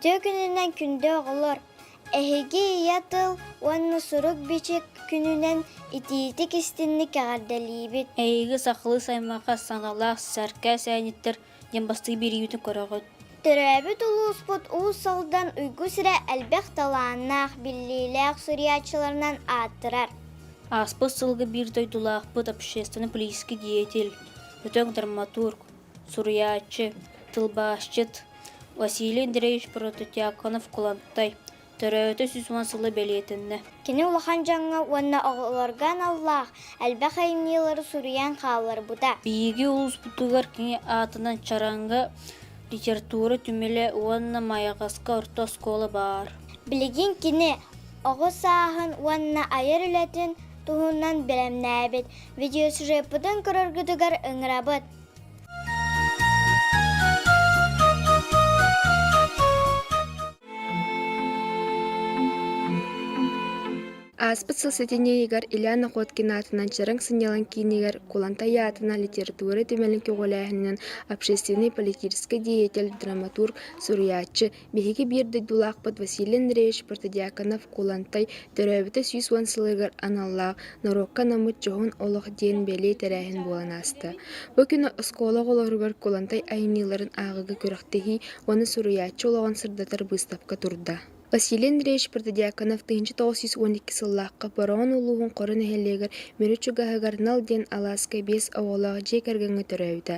Үтүө күнүнэн күндү оҕолор! Эһиги ийэ тыл уонна сурук-бичик күнүнэн итиитик истинник эҕэрдэлиибит. Эйиги сахалыы саймаха саҥалаах сэркээс ээнньиттэр диэн бастыы биэриибитин көрөҕүт. Төрөөбүт улууспут Уус Алдан уйгу сирэ элбэх талааннаах, биллиилээх суруйааччыларынан аатырар. Ааспыт сылга биир дойдулаахпыт общественно-политический деятель, бөдөҥ драматург, суруйааччы, тылбаасчыт Василий Андреевич Протодьяконов-Кулантай төрөөтө 110 сыла бэлиэтэннэ. Кини улахан дьоҥҥо уонна оҕолорго аналлаах элбэх айымньылары суруйан хаалларбыта. Биһиги улууспутугар кини аатынан Чараҥга литература түмэлэ уонна Майаҕаска орто оскуола баар. Билигин кини оҕо сааһын уонна айар үлэтин туһунан бэлэмнээбит видеосюжеппытын көрөргүтүгэр ыҥырабыт. Ааспыт сыл сэтинньи ыйыгар Илья Находкин аатынан Чараҥ сынньалаҥ киинигэр Кулантай аатынан литература түмэлин көҕүлээһининэн общественнай-политическай деятель, драматург, суруйааччы, Биһиги биир дойдулаахпыт Василий Андреевич Протодьяконов-Кулантай төрөөбүтэ 110 сылыгар аналлаах «Норуокка анаммыт дьоһун олох» диэн бэлиэ тэрээһин буолан ааста. Бу күн оскуола оҕолоругар Кулантай айымньыларын ааҕыыга күрэхтэһии уонна суруйааччы олоҕун сырдатар быыстапка турда. Василий Андреевич Протодьяконов 1912 сыллаахха Бороҕон улууһун Хоро нэһилиэгэр Мүрү чугаһыгар Нал диэн алааска биэс оҕолоох дьиэ кэргэҥҥэ төрөөбүтэ.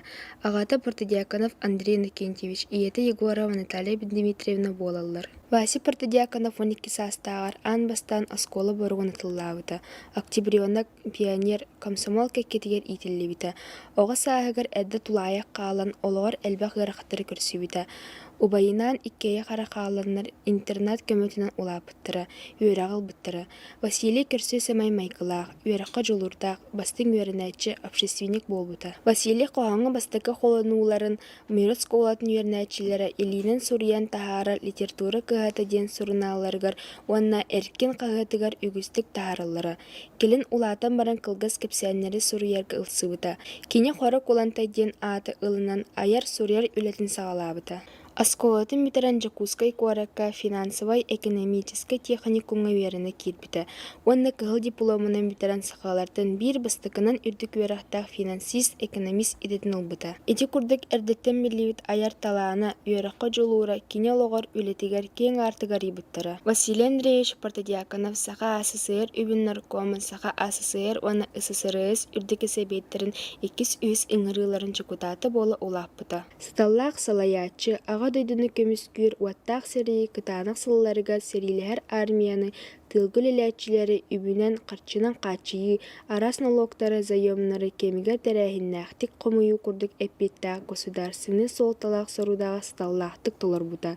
Аҕата Протодьяконов Андрей Иннокентьевич, ийэтэ Егорова Наталья Дмитриевна буолаллар. Вася Протодьяконов 12 саастааҕар аан бастаан оскуола боругун атыллаабыта, октябренок, пионер, комсомол кэккэтигэр иитиллибитэ. Оҕо сааһыгар эрдэ тулаайах хаалан, олоҕор элбэх ыарахаттары көрсүбүтэ. Убайынаан иккиэйэх эрэ хааланнар интернат көмөтүнэн улааппыттара, үөрэҕи ылбыттара. Василий көрсүө сэмэй майгылаах, үөрэххэ дьулуурдаах, бастыҥ үөрэнээччи, общественник буолбута. Василий хоһооҥҥо бастакы холонууларын Мира оскуолатын үөрэнээччилэрэ илиинэн суруйан таһаарар «Литература кыһата» диэн сурунаалларыгар уонна «Эркин» хаһыатыгар үгүстүк таһаараллара. Кэлин улаатан баран кылгас кэпсээннэри суруйарга ылсыбыта. Кини Хоро Кулантай диэн ааты ылынан айар-суруйар үлэтин саҕалаабыта. Оскуолатын бүтэрэн Дьокуускай куоракка финансовай-экономическай техникумҥа үөрэнэ киирбитэ уонна кыһыл дипломунан бүтэрэн сахалартан биир бастакынан үрдүк үөрэхтээх финансист-экономист идэтин ылбыта. Ити курдук эрдэттэн биллибит айар талаана, үөрэххэ дьулуура кини олоҕор, үлэтигэр киэҥ аартыгы арыйбыттара. Василий Андреевич Протодьяконов Саха АССР үбүн наркомун Саха АССР уонна ССРС үрдүкү сэбиэттэрин иккис-үһүс ыҥырыыларын дьокутаата буола улааппыта. Саталлаах салайааччы Аҕа дойдуну көмүскүүр уоттаах сэрии кытаанах сылларыгар сэриилэһэр армияны тыылга үлэлээччилэри үбүнэн-харчынан хааччыйыы, араас нолуоктары, заемнары кэмигэр тэрээһиннээхтик хомуйуу курдук эппиэттээх государственнай суолталаах сорудаҕы саталлаахтык толорбута,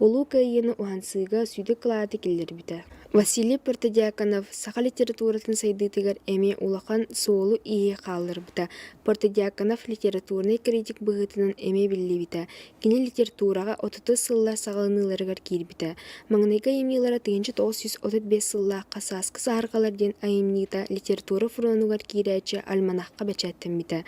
Улуу Кыайыыны уһансыыга сүдү кылааты киллэрбитэ. Василий Протодьяконов саха литературатын сайдыытыгар эмиэ улахан суолу-ииһи хаалларбыта. Протодьяконов литературнай критик быһыытынан эмиэ биллибитэ. Кини литератураҕа отутус сыллар саҕаланыыларыгар киирбитэ. Маҥнайгы айымньылара 1935 сыллаахха «Сааскы саһарҕалар» диэн айымньыта литература фронугар киирээччи альманахха бэчээттэммитэ.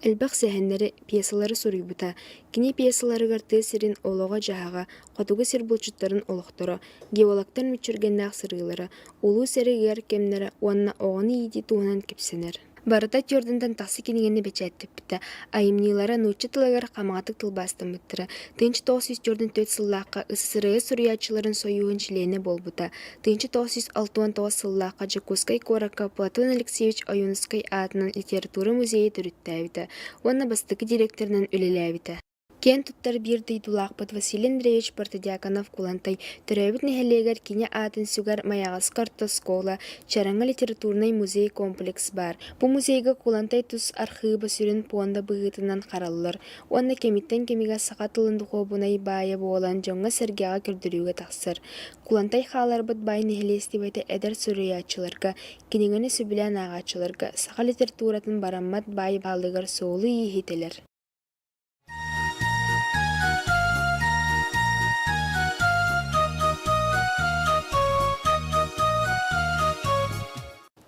Элбэх сэһэннэри, пьесалары суруйбута. Кини пьесаларыгар тыа сирин олоҕо-дьаһаҕа, хотугу сир булчуттарын олохторо, геологтар мүччүргэннээх сырыылара, улуу сэрии ыар кэмнэрэ уонна оҕону иитии туһунан кэпсэнэр. Барыта түөртэн тахса кинигэни бэчээттэппитэ, айымньылара нуучча тылыгар хамаҕатык тылбаастаммыттара. 1944 сыллаахха СССР суруйааччыларын сойууһун чилиэнэ буолбута. 1969 сыллаахха Дьокуускай куоракка Платон Алексеевич Ойуунускай аатынан литература музейа төрүттээбитэ уонна бастакы директорынан үлэлээбитэ. Киэн туттар биир дойдулаахпыт Василий Андреевич Протодьяконов-Кулантай төрөөбүт нэһилиэгэр кини аатын сүгэр Майаҕаска орто оскуола, Чараҥа литературнай музей-комплекс баар. Бу музейга Кулантай тус архыыба сүрүн пуонда быһыытынан хараллар уонна кэмиттэн кэмигэр саха тылын духуобунай баайа буолан дьоҥҥо-сэргэҕэ көрдөрүүгэ тахсар. Кулантай хааларбыт баай нэһилиэстибэтэ эдэр суруйааччыларга, кинигэни сөбүлээн ааҕааччыларга саха литературатын бараммат баай баалыгар суолу-ииһи тэлэр.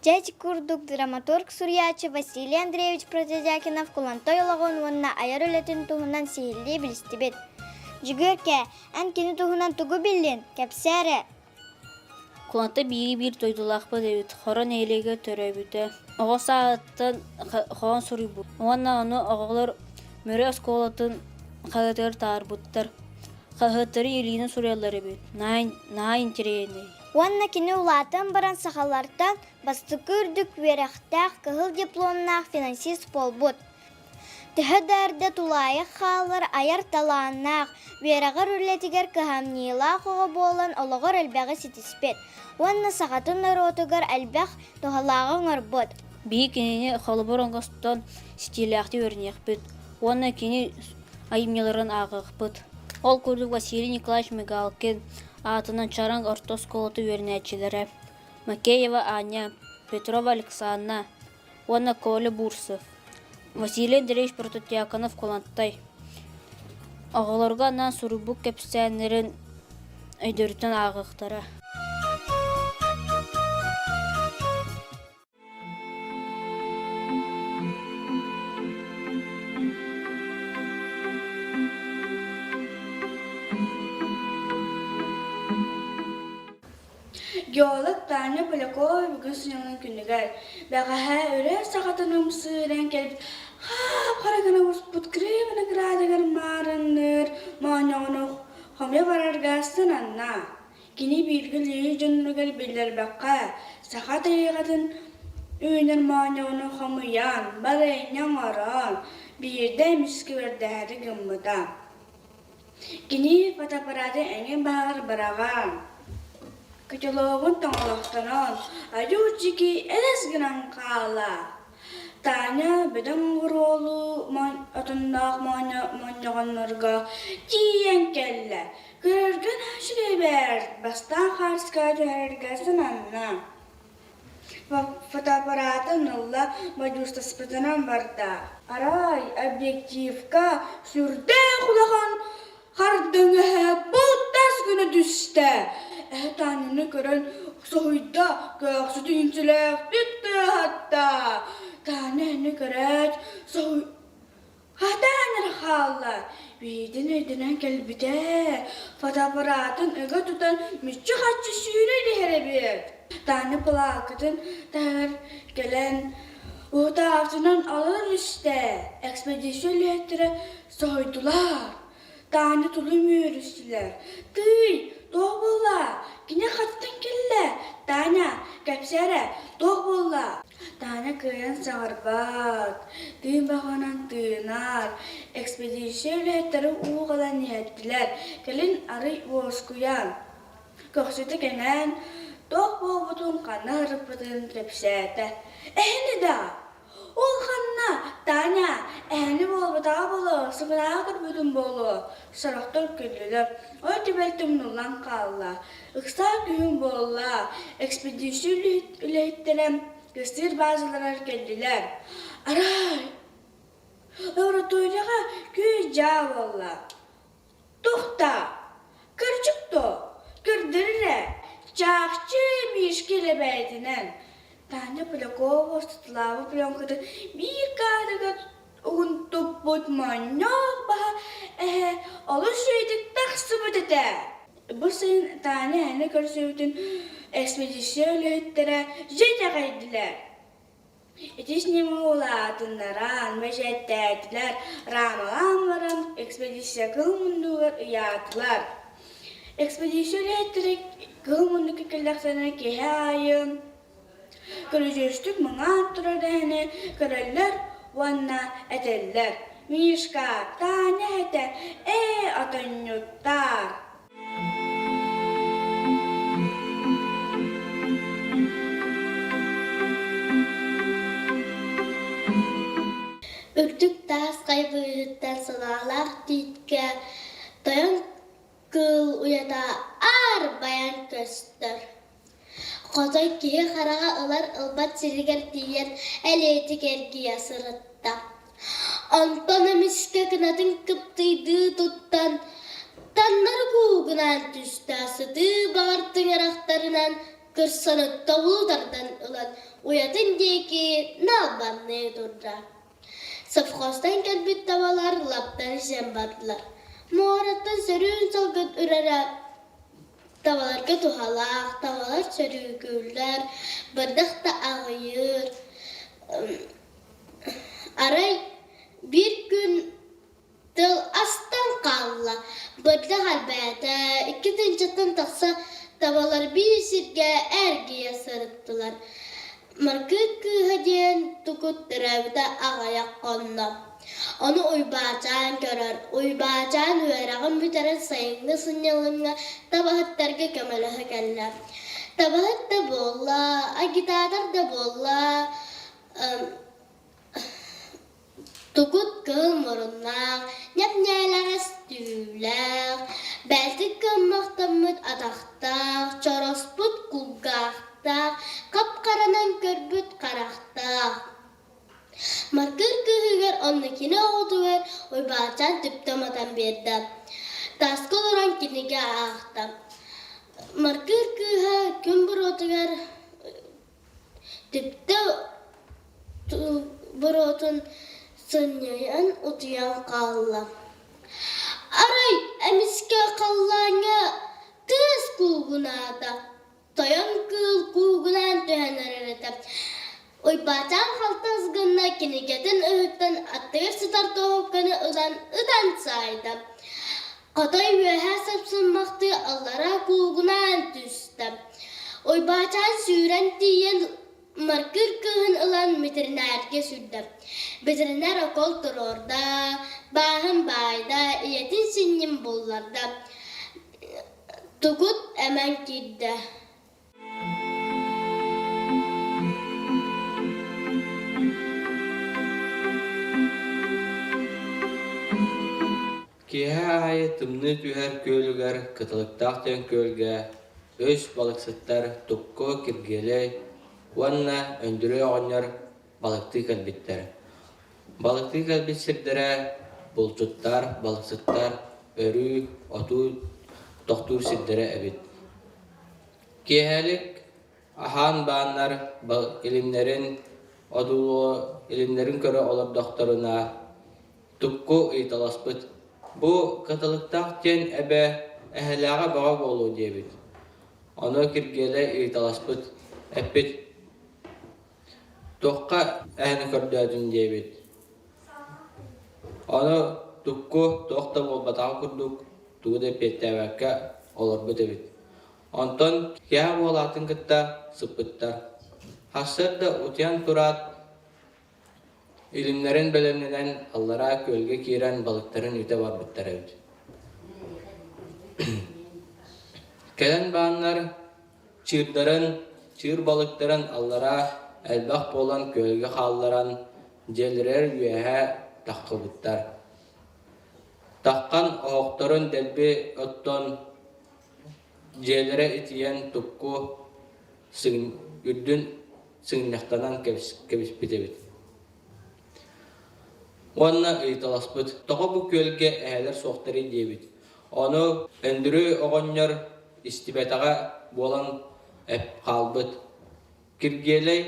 Чэч курдук драматург суруйааччы Василий Андреевич Протодьякинов Кулантай олоҕун уонна айар үлэтин туһунан сиһилии билистибит. Дьөгүөркэ, эн кини туһунан тугу биллин? Кэпсээ эрэ. Кулантай биири-биир дойдулаахпыт эбит, Хоро нэһилиэгэр төрөөбүтэ. Оҕо сааһыттан хоһоон суруйбут уонна ону оҕолор Мүрү оскуолатын хаһыатыгар таһаарбыттар. Хаһыаттары илиинэн суруйаллар эбит, наһаа интэриэһинэй. Уонна кини улаатан баран сахалартан бастакы үрдүк үөрэхтээх кыһыл дипломнаах финансист буолбут. Төһө да эрдэ тулаайах хааллар айар талааннаах, үөрэҕэр үлэтигэр кыһамньылаах оҕо буолан олоҕор элбэҕи ситиспит уонна сахатын норуотугар элбэх туһалааҕы оҥорбут. Биһиги кинини холобур оҥостон ситиилээхтик үөрэниэхпит уонна кини айымньыларын ааҕыахпыт. Ол курдук Василий Николаевич Мигалкин аатынан Чараҥ орто оскуолатын үөрэнээччилэрэ Макеева Аня, Петрова Александра уонна Коля Бурцев, Василий Андреевич Протодьяконов Кулантай оҕолорго анаан суруйбут кэпсээннэрин өйдөрүттэн ааҕыахтара. Геолог Таня Полякова бүгүн сынньалаҥ күнүгэр бэҕэһээ үрэх саҕатын ымсыыран кэлбит хап-хара гына буспут Крым виноградыгар маарынныыр моонньоҕону хомуйа барарга сананна. Кини бииргэ үлэлиир дьонноругар биллэрбэххэ, саха тайҕатын үүнэр моонньоҕону хомуйан, барыанньа оҥорон, биирдэ эмискэ үөрдээри гыммыта. Кини фотоаппараты эҥин баһыгар быраҕан, котелогун тоҥолохтонон, айуу-дьики элэс гынан хаалла. Таня бөдөҥ оҕуруолуу отонноох моонньоҕоннорго тиийэн кэллэ. Көрөргө наһаа үчүгэй бэрт, бастаан хаарыскаҕа түһэрэргэ сананна. Фотоаппаратын ылла, бодьуустаспытынан барда. Арай, объективка сүрдээх улахан хардыҥаһа былтас гына түстэ. Эһэ Таняны көрөн соһуйда, көхсүтүн инчилээхтик тыаһатта. Таня эһэни көрөөт, соһуй Хатаан эрэ хаалла, биирдэн өйдөнөн кэлбитэ, фотоаппаратын ыга тутан мүччү-хаччы сүүрэн иһэр эбит. Таня палааккатын таһыгар кэлэн уһутаабытынан алын истэ, экспедиция үлэһиттэрэ соһуйдулар. Таня тулуй үөрүстүлэр. Тыый, туох буолла? Кини хаттан кэллэ? Таня, кэпсээ эрэ, туох буолла? Таня кыайан саҥарбат, тыын баҕанан тыынар. Экспедиция үлэһиттэрэ уу ылан иһэттилэр. Кэлин арый уоскуйан, көхсүтэ кэҥээн, туох буолбутун, ханна сырыппытын кэпсээтэ. Эһини да Ол ханна, Таня, эһэни буолбатаҕа буолуо, сыгынааҕы көрбүтүм буолуо, сорохтор күллүлэр. Ол түбэлтэ умнуллан хаалла. Ыксаа күһүн буолла, экспедиция үлэһиттэрэ кыстыыр баазаларыгар кэллилэр. Арай, лабораторияҕа күү-дьаа буолла. Тохтоо, кырдьык дуо? Көрдөр эрэ, чахчы Мишка эрэ бэйэтинэн. Таня Полякова устатылаабыт пленкатын биир каадырга угун туппут моонньоох баһа эһэ олус үчүгэйдик тахсыбыт этэ. Бу сайын Таня эһэни көрсүбүтүн экспедиция үлэһиттэрэ дьэ итэҕэйдилэр. Ити снимы улаатыннаран, бэчээттээтилэр, рамалаан баран экспедиция кыһыл муннугар ыйаатылар. Экспедиция үлэһиттэрэ кыһыл муннукка кэллэхтэринэ киэһэ аайы көрүдьүөстүк мыҥаан турар эһэни көрөллөр уонна этэллэр: «Мишка, Таня эһэтэ, ээ, отонньуттар!» Үрдүк таас хайа быыһыттан салаалаах тииткэ тойон кыыл уйата аар-байан көстөр. Хотой киһи хараҕа ылар-ылбат сиригэр тиийэн элиэтик эргийэ сырытта. Онтон эмискэ кынатын кыптыйдыы туттан, таҥнары куугунаан түстэ, сытыы баҕар тыҥырахтарынан кырсаны тобулу тардан ылан уйатын диэки налбанныы турда. Совхозтан кэлбит табалар лаптан сиэн бардылар. Муораттан сөрүүн салгын үрэрэ табаларга туһалаах, табалар сөрүүкүүллэр, бырдах да аҕыйыыр. Арай биир күн тыл астан хаалла, бырдах элбээтэ, 2 тыһыынчаттан тахса табалар биир сиргэ эргийэ сырыттылар. Маргыт кыыһа диэн тукут төрөөбүтэ аҕыйах хонно. Ону Уйбаачаан көрөр. Уйбаачаан үөрэҕин бүтэрэн сайыҥҥы сынньалаҥҥа табаһыттарга көмөлөһө кэллэ. Табаһыт да буолла, агитатор да буолла, Тукут кыһыл муруннаах, ньэп-ньээлэҕэс түүлээх, бэлтик кыаммахтаммыт атахтаах, чороспут кулгаахтаах, хап-харанан көрбүт харахтаах. Маркыр кыыһыгар онно кини оҕотугар Уйбаачаан түптэ уматан биэрдэ. Таска олорон кинигэ аахта. Маркыр кыыһа күн буруотугар Түптэ буруотун сынньыйан утуйан хаалла. Арай эмискэ халлааҥҥа тыас куугунаата, тойон кыыл куугунаан түһэн эрэр этэ. Уйбаачаан халтас гынна кинигэтин ыһыктан аттыгар сытар тоһукканы ылан ытан саайда. Хотой үөһэ сапсыммахтыы аллараа куугунаан түстэ. Уйбаачаан сүүрэн тиийэн маркыр кыыһын ылан ветеринарга сүүрдэ. Ветеринар окол туруорда, бааһын баайда, ийэтин синньин булларда. Тугут эмэн киирдэ. Киэһэ аайы тымныы түһэр күөлүгэр Кыталыктаах диэн күөлгэ үс балыксыттар Тукку Киргиэлэй уонна Өндүрүй оҕонньор балыктыы кэлбиттэр. Балыктыы кэлбит сирдэрэ булчуттар, балыксыттар өрүү отуу тохтуур сирдэрэ эбит. Киэһэлик аһаан бааннар илимнэрин одуулуо илимнэрин көрө олордохторуна Тукку ыйыталаспыт: «Бу Кыталыктаах диэн эбэ эһэлээҕэ бөҕө буолуо» диэбит. Ону Киргиэлэй ыйыталаспыт, эппит: «Туохха эһэни көрдөөтүн?» диэбит. Ону Тукку туох да буолбатаҕын курдук тугу да эппиэттээбэккэ олорбут эбит. Онтон киэһэ буолаатын кытта сыппыттар. Сарсыарда утуйан тураат Илимнэрин бэлэмнэнэн аллараа күөлгэ киирэн балыктарын үтэ барбыттар эбит. Кэлэн бааннар чыырдарын, чыыр балыктарын аллараа элбэх буолан күөлгэ хаалларан дьиэлэригэр үөһэ таххыбыттар. Таххан оһохторун дэлби оттон дьиэлэрэ итийэн тукку үрдүн сыгынньахтанан кэбиспит эбит. Уонна ыйыталаспыт: «Тоҕо бу күөлгэ эһэлэр суохтарый?» диэбит. Ону Өндүрүй оҕонньор истибэтэҕэ буолан хаалбыт. Киргиэлэй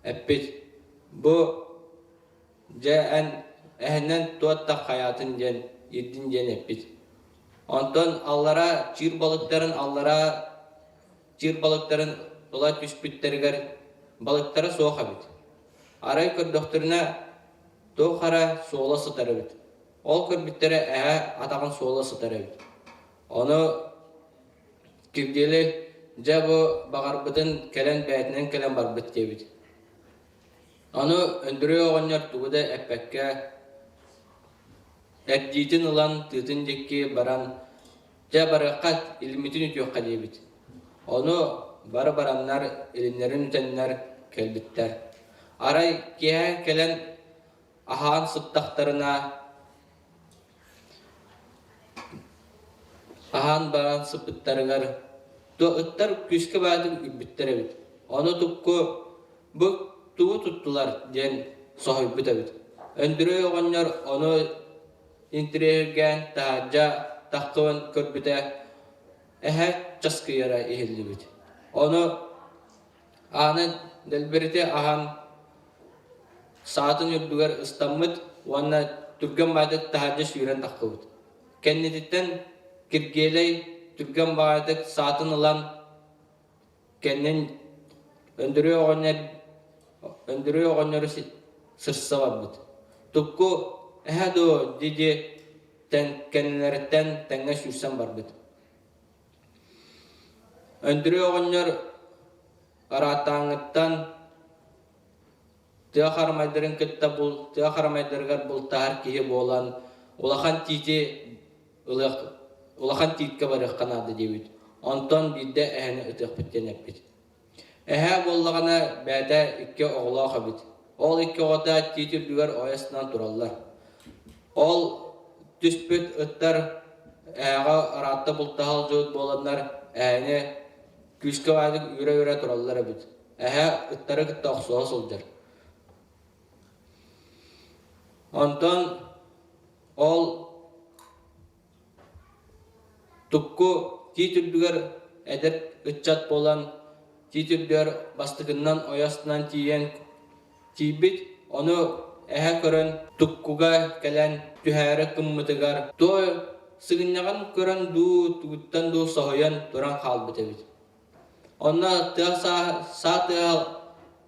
эппит: «Бу дьэ эн эһэннэн туот да хайаатын диэн ирдин диэн эппит. Онтон аллара чыыр балыктарын аллара чыыр балыктарын ыла түспүттэригэр балыктара суох эбит. Арай көрдөхтөрүнэ туох эрэ суола сытар эбит. Ол көрбүттэрэ эһэ атаҕын суола сытар эбит. Ону Киргиэлэй дьэ бу баҕарбытын кэлэн бэйэтинэн кэлэн барбыт диэбит. Ону Өндүрүй оҕонньор тугу да эппэккэ эрдиитин ылан тыытын диэки баран Дьэ барыахха, илиммитин үтүөххэ диэбит. Ону бары бараннар, илимнэрин үтэннэр кэлбиттэр. Арай киэһэ кэлэн аһаан сыттахтарына, аһаан баран сыппыттарыгар туо ыттар күүскэ баайдык үрбүттэр эбит. Ону тукку бу тугу туттулар диэн соһуйбут эбит. Өндүрүй оҕонньор ону Интириэһиргээн таһырдьа таххыбын көрбүтэ, эһэ часкыйара иһиллибит. Ону ааны дэлбэритэ аһан саатын үрдүгэр ыстаммыт уонна түргэн баайдык таһырдьа сүүрэн таххыбыт. Кэннититтэн Киргиэлэй түргэн баҕайытык саатын ылан кэннин Өндөрүө оҕонньор Өндөрүө оҕонньору сырса барбыт. Тукку эһэ дуо дии-дии кэннилэриттэн тэҥҥэ сүүрсэн барбыт. Өндөрүө оҕонньор араатааҥҥыттан тыа харамайдарын кытта тыа харамайдарыгар бултаһар киһи буолан улахан тиити ылыах улахан тииткэ барыахха наада диэбит. Онтон биирдэ эһэни ытыахпыт диэн эппит. Эһээ буоллаҕына бэйэтэ икки оҕолоох эбит. Ол икки оҕото тиит үрдүгэр ойо сытан тураллар. Ол түспүт ыттар эһэҕэ ыраатта бултаһал дьон буоланнар эһэни күүскэ баайдык үүрэ-үүрэ тураллар эбит. Эһэ ыттары кытта охсуһа сылдьар. Онтон ол Тукку тиит үрдүгэр эдэр ыччат буолан тиит үрдүгэр бастакыннан ойоостунан тиийэн тиийбит, ону эһэ көрөн туккуга кэлэн түһээри гыммытыгар туой сыгынньаҕын көрөн дуу, тугуттан дуу соһуйан туран хаалбыт эбит. Онно тыа саа тыаһа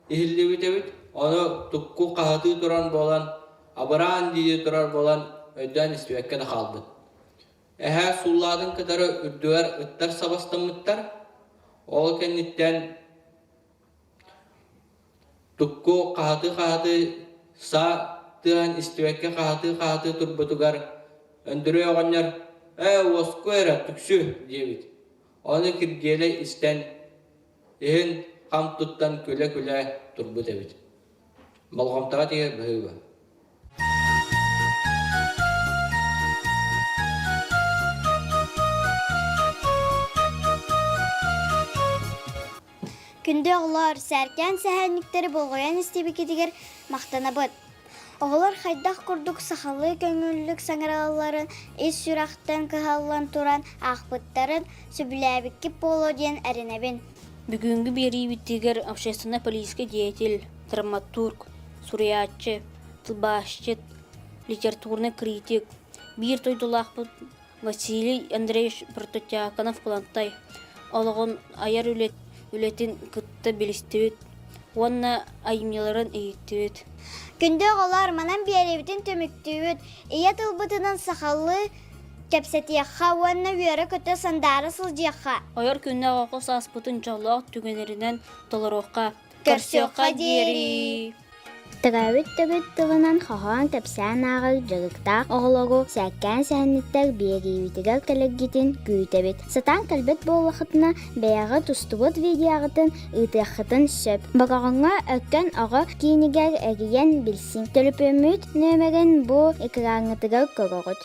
иһиллибит эбит, ону тукку хаһытыы туран буолан, абыраан дии турар буолан өйдөөн истибэккэ да хаалбыт. Эһээ сууллаатын кытары үрдүгэр ыттар сабастаммыттар, ол кэнниттэн Тукку хаһытыы-хаһытыы саа тыаһын истибэккэ хаһытыы-хаһытыы турбутугар Өндөрөй оҕонньор «Ээ, уоскуй эрэ, түксү» диэбит. Ону Киргиэлэй истэн, иһин хам туттан күлэ-күлэ турбут эбит. Болҕомтоҕо тиийэр быһыыба. Күндү оҕолоор, сээркээн сэһэнньиктэри болҕойон истибиккитигэр махтанабыт. Оҕолор хайдах курдук сахалыы көҥүллүк саҥаралларын ис сүрэхтэн кыһаллан туран аахпыттарын сөбүлээбиккит буолуо диэн эрэнэбин. Бүгүҥҥү биэриибитигэр общественнай-политическай деятель, драматург, суруйааччы, тылбаасчыт, литературнай критик, биир дойдулаахпыт Василий Андреевич Протодьяконов-Кулантай олоҕун айар үлэтин кытта билистибит уонна айымньыларын иһиттибит. Күндү оҕолор, манан биэриибитин түмүктүүбүт. Ийэ тылбытынан сахалыы кэпсэтиэххэ уонна үөрэ-көтө сандаара сылдьыахха. Ойор күннээх оҕо сааспытын дьоллоох түгэннэринэн толоруохха. Көрсүөххэ диэри! Төрөөбүт төрүт тылынан хоһоон кэпсээн ааҕар дьарыктаах оҕолору сээккээн сэһэнниттэр биэриибитигэр кэлэргитин күүтэбит. Сатаан кэлбит буоллаххытына, бэйэҕит устубут видеоҕытын ыытыаххытын сөп. Бороҕоҥҥо Өркөн оҕо киинигэр эрийэн билсиҥ. Төлөпүөммүт нүөмэрин бу экраҥҥытыгар көрөҕүт.